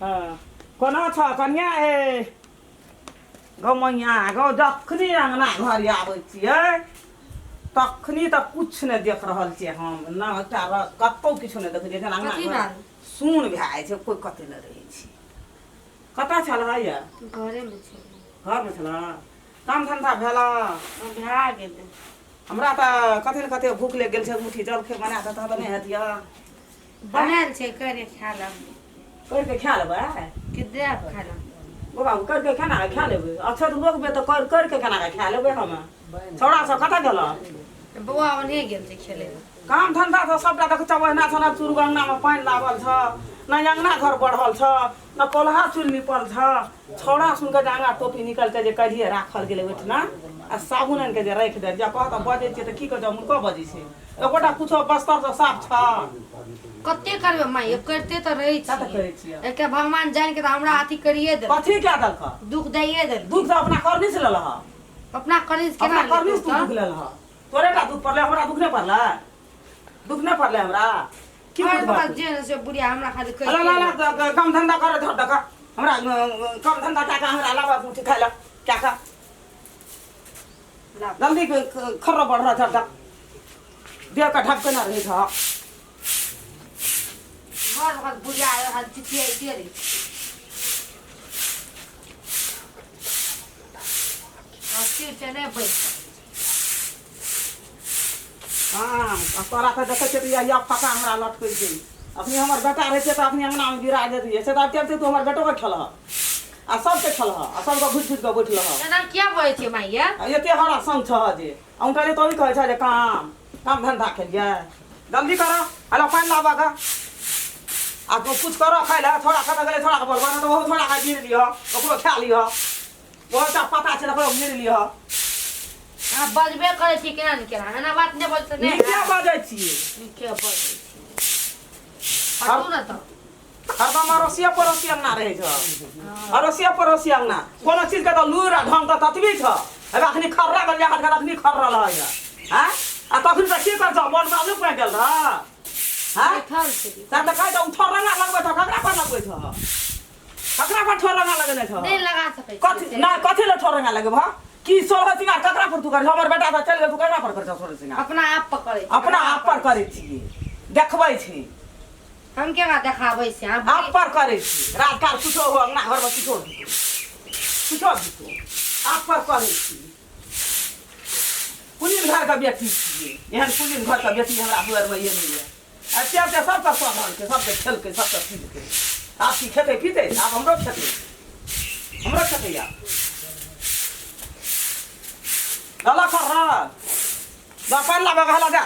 हँ कोना छ कनिया हे गौ मैया गौ जखनी अङ्गना घर आबै छियै तखनी तऽ किछु नहि देख रहल छियै हम ने एकटा कतहु किछु नहि देखै छियै जेना अङ्गना कथी घर भेल? सुन भए जाइ छै कोइ कतै नहि रहै छै कतऽ छलह यऽ घरेमे छै घरमे छलह काम धन्धा भेल भए गेलै हमरा तऽ कते ने कते भूख लागि गेल छै एक मुट्ठी जलखै बना देतह तऽ नहि हेतिह बनायल छै करे खा लेब करि कऽ खा लेबै कि देब खा लेब गो बाबू करि कऽ केना कऽ खा लेबै अच्छा तऽ लोक तऽ करि करि कऽ केना कऽ खा लेबै हम छौड़ा सब कतऽ गेल बौआ ओन्हे गेल छै खेलै लए काम धन्धा तऽ सबटा देखै छौ ओहिना छौ ने चुरू अङ्गनामे पानि लागल छ ने अङ्गना घर बढ़ल छ ने कोल्हा चूल निपल छ छौड़ा सुनि कऽ जे आगाँ टोपी निकलि कऽ जे काल्हिए राखल गेलै ओहिठिना आ साबुन आनि कऽ जे राखि देल जे कह तऽ बजै छियै तऽ की कहै छै हुनको बजै छै एकोटा कुछो बस्तर सब साफ छ कते करबै माय यौ करिते तऽ रहै कते छियै करै छियै एकटा भगवान जानि के तऽ हमरा अथी करिए देल कथी कए देलक दुख दैए देल दुख तऽ अपना करनी से लेलह अपना करी से अपना केना करनी से लेतौ तू दुख तऽ लेलह तोरे टा दुख पड़लै हमरा दुख नहि पड़लै दुख नहि पड़लै हमरा की हर बुझबह बखत तू? जे ने से बुढ़िया हमरा खाली ला ला कहि ला काम धंधा कर धर दक हमरा काम धंधा कए कऽ हमरा लाबऽ मुट्ठी खाइ लए कए कऽ जल्दी खर्रो बढ़ रहा झट देह के ढकने रहै छ हर बखत बुढ़िया खाली चिचियाइते रहै छै अस्थिर छै नहि बैस हँ आ तोरा तऽ देखै छियै तऽ इएह फका हमरा लटकै छै अखनी हमर बेटा रहै छै तऽ अखनी अङ्गनामे गिरा देतियै से तऽ आब चलते तू हमर बेटोके खेलह आ सबके खेलह आ सबके घुसि घुसि कऽ बैठलह एना किया बजै छियै माय यै आ एते हमरा संग छह जे औंटले तो भी कहै छह जे काम काम धंधा केलियै जल्दी कर हेलो पानि लाबऽ के आ कुछ करो खाइ लए थोड़ा खा गेलै थोड़ा के बोलबऽ नहि तऽ ओहो थोड़ा के गिर लिह ओकरो खा लिह बहुत टा पता छै ओकरो गिर लिह अहाँ बजबे करै छी केना ने केना एना बात नहि बजतै नहि नीके बजै छियै नीके बजै छी हटू ने तऽ हरदम अड़ोसिया पड़ोसी अंगना रहै छ अड़ोसिया पड़ोसी अंगना कोनो चीज के तऽ लूर आ ढंग तऽ ततबी छ हेबे अखनी खर्रा गेल हाथ के अखनी खर्रल है आँय आ तखन तऽ की कर छ मन बालू पाकि गेल रह आँय बैठल छली तब तऽ कहै छ उठर रंगा लगबै छ ककरा पर लगबै छ ककरा पर ठोर रंगा लगेने छ नहि लगा सकै कथी छियै ना कथी ले ठोर रंगा लगेबह की सोलह सिंगार ककरा पर तू कर हमर बेटा तऽ चलि गेल तू ककरा पर कर छ सोलह सिंगार अपना आप पर करै छी अपना आप पर करै छियै देखबै छी हम केना देखाबै छी अहाँ आप पर करै छी राजकार कुछो हो अंगना घरमे किछो घिचू कुछो घिचू आप पर करै छी कुलीन घरके बेटी छियै एहन कुलीन घरके बेटी हमरा दुआरिमे एलैए एते एते सबके सधलकै सबके खेलकै सबके पीलकै आब की खेतै पीतै आब हमरो खेतै हमरो खेतै आब गला कर रहा जा पानि लाबऽ हला जा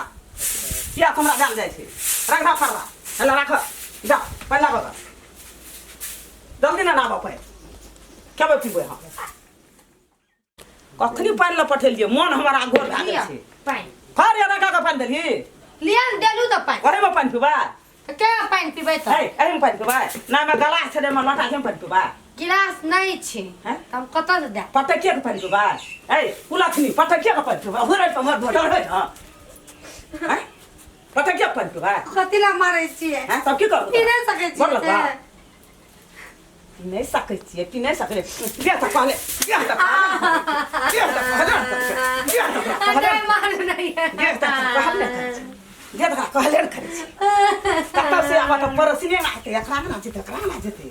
किया हमरा जान जाइ छै राख राख राख हेला राख जा पानि लाबऽ गा जल्दी ने लाबऽ पानि खेबै पीबै हम कखनी पानि लऽ पठेलियै मन हमर आगो भए गेल छै पानि फर एना कऽ कऽ पानि देलही लिअ ने देलू तऽ पानि ओहिमे पानि पीबै तऽ केना पानि पीबै तऽ है एहिमे पानि पीबै नहि मे गलास छलै मे लोटा छै पानि पीबै गिलास नहि छै हैं? तऽ हम कतऽ से देब पटकिए के पानि पीबै है कुलथनी पटकिए के पानि पीबै हुरै तऽ मर डर है हैं पटकिए के पानि पीबै कथी लए मारै छियै हैं तब की करबै पी नहि सकै गोर छियै लगबा से। नहि सकै छियै पी नहि सकै दे तऽ कहले दे तऽ कहले दे तऽ कहले दे तऽ कहले नहि मारू नहि दे तऽ कहले दे तऽ कहले ने करै छी कतऽ से आबऽ तऽ पड़ोसिने ना हेतै एकरा ना जेतै एकरा ना जेतै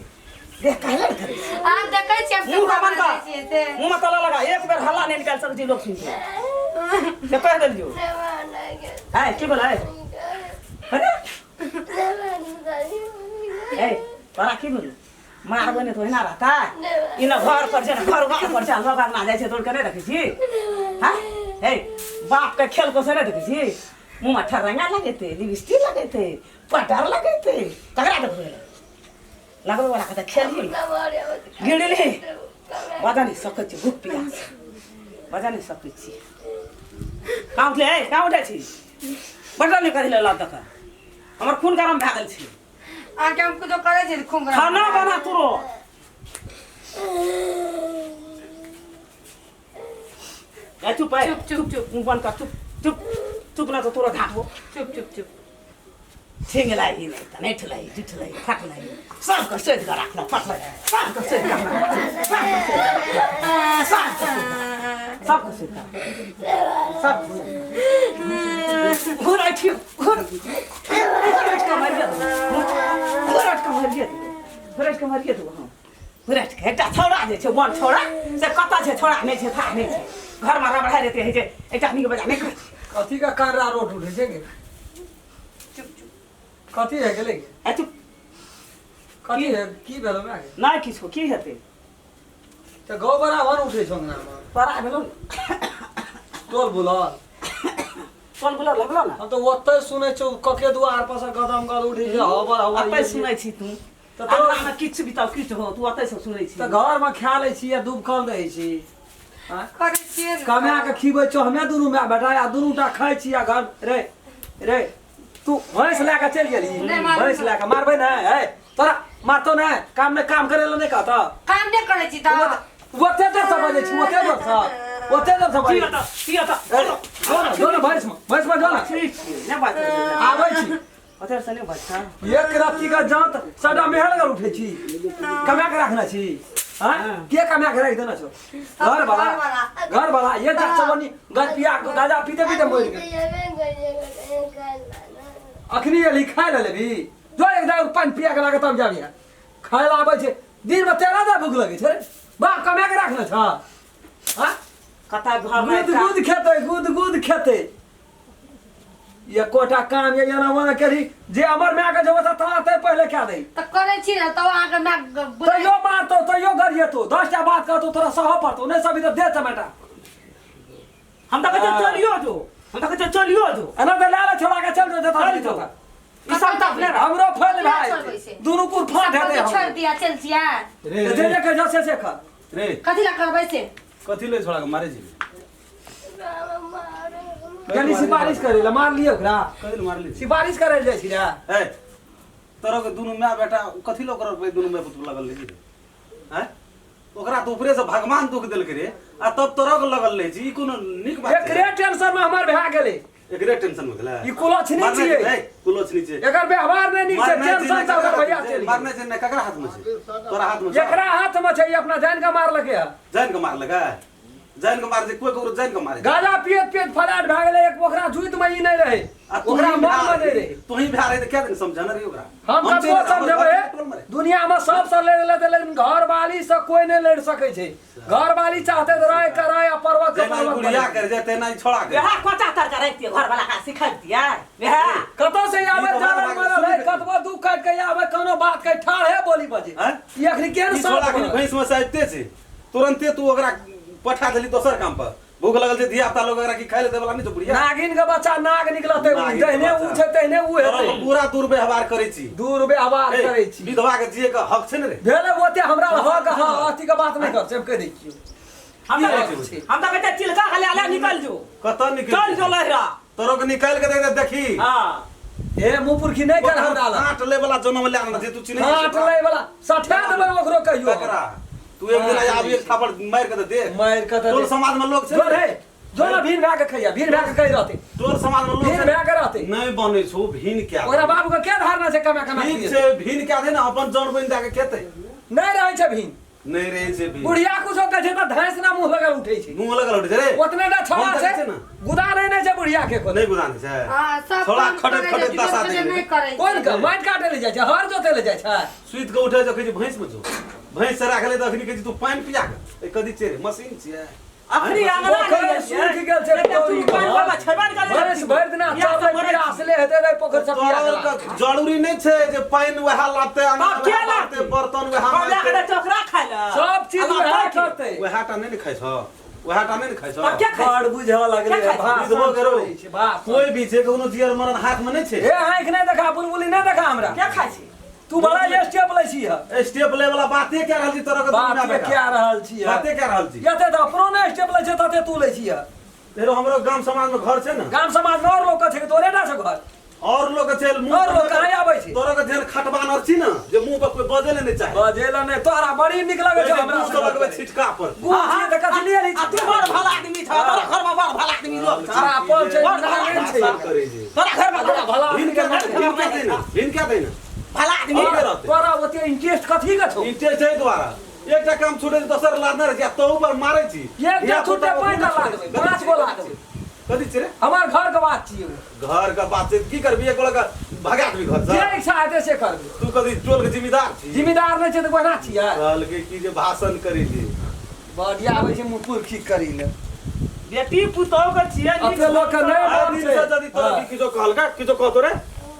दे कहले ने करै छी अहाँ देखै छियै हम मुँह केना का बंद मारै कर छियै से मुँह में ताला लगा एक बेर हल्ला नहीं निकाल सकै छी लोग सुन के से कह देलियो है की बोला है अरे ए तोरा की बोलू मारबो नहि तऽ ओहिना रहता ई ने घर पर छै ने घर घर पर छै लोग अंगना जाइ छै दौड़ के नहि देखै छी हँ हे बाप के खेल को से नहि देखै छी मुँहमे ठरंगा लगेतै लिपस्टिक लगेतै पाउडर लगेतै ककरा देखबै लगबै वाला के तऽ खेलही गिड़ली बजा नहि सकै छी भूख पियास बजा नहि सकै छी कहाँ उठले हे कहाँ उठै छी बड्ड नहि करै लऽ दऽ हमर खून गरम भए गेल छै अहाँके हम कुछो करै छियै तऽ खूब गरम खाना बना तुरो ए चुप है चुप, चुप, चुप। मुंह बंद कर चुप चुप चुप ना तो तोरा ढाकबो चुप चुप चुप ठिंगलाई नहि तऽ नहि ठुलाई जुठलाई फटलाई सबके सोधि कऽ राखलक पटलै सबके सोधि कऽ सबके सबके सोधि कऽ सबके घुर उठियो घुर घुर उठि कऽ मारियो घुर उठि कऽ मारियो घुर उठि कऽ मारियो देबो हम घुर उठि कऽ एकटा छौड़ा जे छै बड़ छौड़ा से कतऽ छै छौड़ा नहि छै थाह नहि छै घरमे रबड़ाइ रहते होइ छै एकटा नीक बजा नहि खाइ छै कथी का कांडा रोड उठे छै गे चुप चुप कथी है गेलै गे आ चुप कथी है की भेलो माय गे नहि किछो की हेतै तऽ गौ बराबर उठे छौ अंगना मे तोरा भेलौ ने टोल बुलल कोन बुलऽ लगलो ने हम तऽ ओतै सुनै छौ कके दुआर पर से गदम गद उठै छै हबर हबर ओतै सुनै छी तू तऽ अंगनामे किछु बिताउ किछु हो तू ओतै से सुनै छी तऽ घरमे खा लै छी आ डुबकल रहै छी आँय? करै छियै ने। कमा के खिबै छौ हमे दुनू माय बेटा आ दुनू टा खाइ छी आ घर रे रे तू भैंस लए कऽ चलि गेलही नहि मारबै। भैंस लए कऽ मारबै ने हे तोरा मारतौ ने काम नहि काम करै लए नहि कहतौ काम नहि करै छी तऽ ओते देर से बजै छी ओते देर से ओते देर से बजै की छी। की ए, जो ने जो ने भैंस में भैंस में जो ने ठीक छियै नहि बाजतै आबै छी ओते से नहि बाजतै एक रत्ती के जात सदा मेहर कर उठै छी कमा के रखने छी हाँ के कमा के राखि देने छौ घर वाला घर वाला ये जा चवनी गज पिया गाजा पीते पीते मरि गेल अखनी एली खाय ले लेबी जो एक दाग पानि पिया के लागे तब जाबी खाय ला आबै छै दिन में तेरा दा भूख लगै छै रे बा कमा के रखने छ हाँ कता घर में गुद गुद खेतै गुद गुद खेतै एकोटा काम ये एना ओना करी जे हमर माय के जब तोरा ते पहिले कए दे तऽ करै छी ने तब अहाँके माय तैयो मारतो तैयो गरिएतो 10 टा बात कहतो तोरा सहऽ पड़तो नहि सभी तऽ दे चमेटा हम तऽ कहै चलियो जो हम तऽ कहै चलियो जो एना तऽ लए ले छोड़ा के चल जो जतऽ चल जो ई सब तऽ अपने रह हमरो फैल अपने छोड़बै भाई से। दुनू कुर फाट हेतै छोड़ि हमरो। दिया चल छियै रे जे जे कह से से कर रे कथी लए करबै से कथी ले छोड़ा के मारे छी गली सिफारिश करे ला मार लियो ओकरा कथी ले मारली छी सिफारिश करे ले जाइ छी रे ए तोरा के दुनू माय बेटा कथी ले ओकरा पे दुनू माय पुत लगल रही रे हैं ओकरा तऽ ऊपरे से भगवान दुख देलकै रे आ तब तोरा के लगल रहे छी ई कोनो नीक बात छै एकरे टेंशन में हमर भए गेलै एकरे टेंशन में गेलै ई कुलक्षणी मारने छियै। छै कुलक्षणी छै एकर व्यवहार नहि नीक छै मारने छै टेंशन ने से हमर ककरा भैया हाथ में छै? चलि गेल। मारने छै ने ककरा हाथ में छै तोरा हाथ में छै एकरा हाथ में छै ई अपना जान के मारलकै हँ जान के मारलकै जान के मार छै कोई ककरो जान के मारे छै। गाजा पियत पियत फलाट भए गेलै एक ओकरा जुइत में ई नहि रहै आ तू ओकरा ही मन में भए नहि रहै तू ही भए रहे तऽ क्या दिन समझाना रही ओकरा हम चलि कतबो रहल, समझेबै हमर टोल में रहे। दुनिया में सबसँ लड़ि लेतै लेकिन घरवाली से कोई नहि लड़ि सकै छै घरवाली चाहते तऽ राय कराय आ पर्वत के जेना ई पर्वत बुढ़िया बने। कर जाए तेना ई छोड़ा के वएह कोचा तर के राखि दियै घर वाला के सिखाइ दियै वएह कतौ से आबै ई तऽ जानै बात मरल है सुनि कतबो दुख काटि के आबै कोनो बात के ठाढ़ है बोली बजे हैं? ई अखनी केहन ई छोड़ा साफ के बनल? भैंस में से आबिते छै तुरंते तू ओकरा पठा देली दोसर काम पर भूख लगल छै धिया पुता लोग ओकरा की खाइ ले देवला नहि छै बुढ़िया नागिन के बच्चा नाग निकलतै नागिन के जहने बच्चा। ऊ छै तहने ऊ तोरा हेतै लोग पूरा दुर्व्यवहार करै छी दुर्व्यवहार ए, करै छी विधवा के जिए के हक छै ने रे भेलै ओते हमरा हक हँ अथी के बात नहि कर से कहि दै छियौ हम की तऽ होइ छै? हम तऽ कहै चिलका खाली आला निकल जो कतऽ निकल चल जो लहरा तोरो के निकालि के दे दे देखी हाँ हे मुँह पुरखी नहि कर हमरा लग काट ले वाला जनम ले आना जे तू चिन्है काट लै वाला सठा देबै ओकरो कहियो ककरा तू एक दिन आबी एक थापड़ मारि के तऽ देख मारि के तऽ टोल देख। समाज में लोग छै जो रे जो ना भीन भए के खैया भीन भए के कहि रहतै टोल समाज में लोग भीन छै। भए के रहतै नहि बनै छौ भीन क्या ओकरा बाबू के के धारणा छै कमा कमा ठीक खिएतै? छै भीन क्या दे ने अपन जन बनि दए के खेतै नहि रहै छै भीन नहि रहै छै भीन बुढ़िया कुछो कहै छै तऽ धैंस ना मुँह लगल उठै छै मुँह लगल उठै छै रे ओतने टा छौड़ा हम छै देखै छै ने। गुदा नहि नहि छै बुढ़िया के कोनो नहि गुदान छै हाँ, सब छोड़ा काम खटैत करै खटैत छै, दशा जुटल देख नहि करै छै। कोन के माटि काटै लए जाइ छै हर जोतै लए जाइ छै सुति के उठै छै कहै छै भैंस में जो भैंस चरा के ले तऽ अखनी कहै छै तू पानि पिया के ए कदी चेरे मशीन छियै अखनी आंगना पोखरि नहि सूखि गेल छै एते तू पानि वाला छेबा ने करै भैंस भरि दिना चललै पियासले हेतै रे पोखरि से पिया तोरा गेला। के जरूरी नहि छै जे पानि वएह लाबतै अनाज तब के वएह लाबतै लाबतै? बर्तन वएह हम लए के माजतै। चोकरा खाइ लए सब चीज आ वएह लाबतै के? करतै वएह टा नहि ने खाइ छौ वएह टा नहि ने खाइ छौ तब के खाइ बड़ बुझऽ लगलै के खाइ छै? भाषण विधवो के रौ। छोड़ै छै, भाषण। कोई भी छै कोनो जियर मरन हाथ में नहि छै हे आँखि नहि देखा बुलबुली नहि देखा हमरा के खाइ छै तू बड़ा स्टेप लै छी हँ स्टेप लै वाला बाते कए रहल छी तोरा के बाते दुनिया बेटा क्या रहल छी हँ बाते कए रहल छी एते तऽ अपनो नहि स्टेप लै छै तते तू लै छी हँ फेरो हमरो गाम समाज में घर छै ने गाम समाज में और लोग के छै कि तोरे टा छै घर और लोग के चल मुंह और लोग कहाँ आबै छै? तोरा के जेहन खटबानर छी ना जे मुंह पर कोई बजे ले नहीं चाहे। बजे ला नहीं, तोरा बड़ी नीक लगै छौ हमरा मुंह से लगबै छिटका पर। गुड़ छियै तऽ कथी लिए लै आ तू बड़ भला आदमी छ, तोरा घर में बड़ भला आदमी लोग छ। तोरा अपन छै, बड़ भला नारायण आदमी छै। छ। करै छै। तोरा घर में बड़ा भला हिनका हिनका देना, हिनका देना। भला आदमी और रहतै। तोरा ओते इंटरेस्ट कथी के छौ? इंटरेस्ट एहि द्वारा एकटा काम छूटे दोसर लादने रहै छी आ तहू पर मारै छी। एकटा छूटे पाँचटा लादबै, 5 गो लादबै। कथी छै रे? हमर घर के बात छियै। घर के बात छै की करबी, एक गोला के भगा देबी घर से। जे इच्छा हेतै से करबै। तू कथी टोल के जिम्मेदार छी? जिम्मेदार नहि छै तऽ कोना छियै? कहलकै की जे भाषण करै छी। बढ़िया आबै छै मुँह पुरखी करै लए। बेटी पुतोह के छियै। अपने लोक के नहि आइ बात दिन छै। से यदि तोरा की किछो कहलकै, किछो कहतो रे,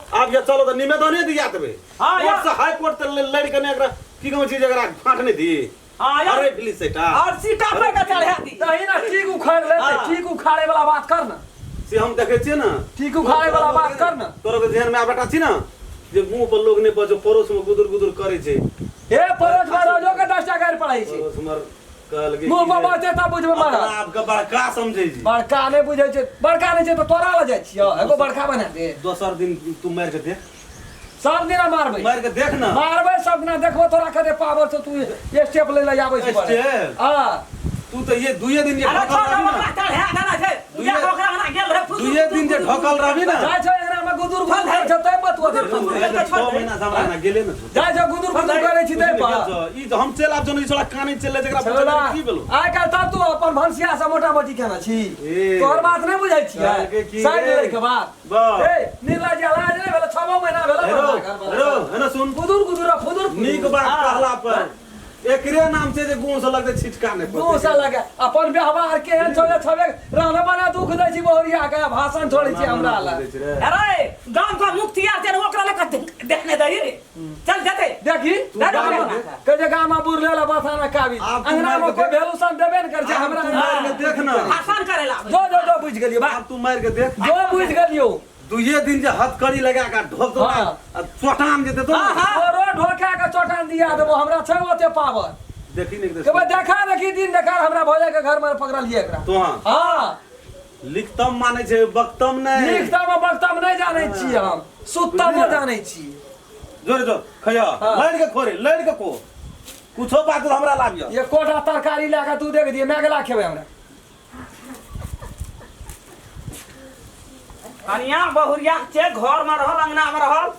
आब ये चलो तऽ निवेदने दिया देबै। हाँ, कोर्ट से हाई कोर्ट तऽ लड़ि के ने एकरा की कहै छी जे एकरा फाँट नहि दी। हाँ, यार। अरे फिलिस सेटा। और सीता पे के चढ़ा दी। तही ना ठीक उखाड़ ले, हाँ। ठीक उखाड़े वाला बात कर ना। से हम देखै छियै ना। ठीक उखाड़े वाला बात कर ना। तोरा के जेहन माय बेटा छी ना जे मुंह पर लोग नहि बजो, पड़ोस में गुदुर गुदुर करै छै। हे पड़ोस में रोजो के 10 टा गारि पड़ै छै। पड़ोस में कहलकै मुंह की पर जे बजतै तब बुझबै अपना मरद। आपके बड़का समझै छी। बड़का नहि बुझै छै, बड़का नहि छै तऽ तोरा लग जाइ छियौ, एगो बड़का बना दे। दोसर दिन तू मारि के देख। सब दिना मारबै। मारि के देख ना। मारबै सब दिना, देखबो तोरा कते पावर छौ, तू स्टेप लै लए आबै छी। स्टेप? हां। तू तऽ ये दुइये दिन जे अरे ढकल छोड़ रहबी ना। ओकरा चढ़ा देना छै। दुइये- ओकरा अंगना गेल रहै, फुसुर दुइये दिन जे ढकल रहबी ना। जाइ छौ अंगना में गुदुर गुदुर करै छौ तै बतुआ दे। गुदुर गुदुर करै 6 महीना से हमरा अंगना गेले ना छौ। जाइ छौ गुदुर गुदुर करै छी तै पर। ई जे हम चलि आब जौन ई छोड़ा कानै चलि जेकरा छौड़ा, की भेलो? आइ काल्हि तब तू अपन भनसिया से मोटा मोटी केना छी? ए। तोहर बात नहि बुझै छियै। कहलकै की साइड रे? लै के बात। वाह। ए, निर्लज लाज नहि भेलै, 6 महीना भेलै हेरो, बड़का घरवाला। हेरो, हेरो सुन। गुदुर गुदुर आ फुदुर फुदुर। नीक बात कहला पर एकरे नाम छै जे गुण से लगतै छिटका नहि पड़तै। गुण से लगे अपन व्यवहार केहन छौ जे छबे रहने बना दुख दै छी बहुरिया के, भाषण छोड़ै छी हमरा लग। अरे गाम के मुख्तियार छै ओकरा लग देखने दही चल जते। देखी कहै छै गाम में बुढ़ लेला बसाना काबिल, आब तू अंगना में मारि के कोई वैल्यूशन देबे ने करै छै हमरा। तू मारि के देख ना। भाषण करे ला। जो जो जो बुझि गेलियौ बा। आब तू मारि के देख। जो बुझि गेलियौ। दुइये दिन जे हथकड़ी लगा के ढोक दो हाँ। आ चोटान जे देतो। हाँ, हाँ। तोरो ढोका के चोटान दिया देबो, हमरा छै ओते पावर। देखी ने के भाई देखा देखी दिन देखा हमरा भौजा के घर में पकड़लियै एकरा। तो हाँ। हाँ। लिखतम मानै छै बक्तम नहि। लिखतम आ बक्तम नहि जानै छियै हम, सुतमो जानै छियै। जोरे जो खैया, हाँ। लड़ि के खोरे, लड़ि के को कुछो बात हमरा लाबियो। एकोटा तरकारी लए के तू देख दिए, मैगला खेबै हमरा। कनिया बहुरिया छै घर में रहल अंगना में रहल।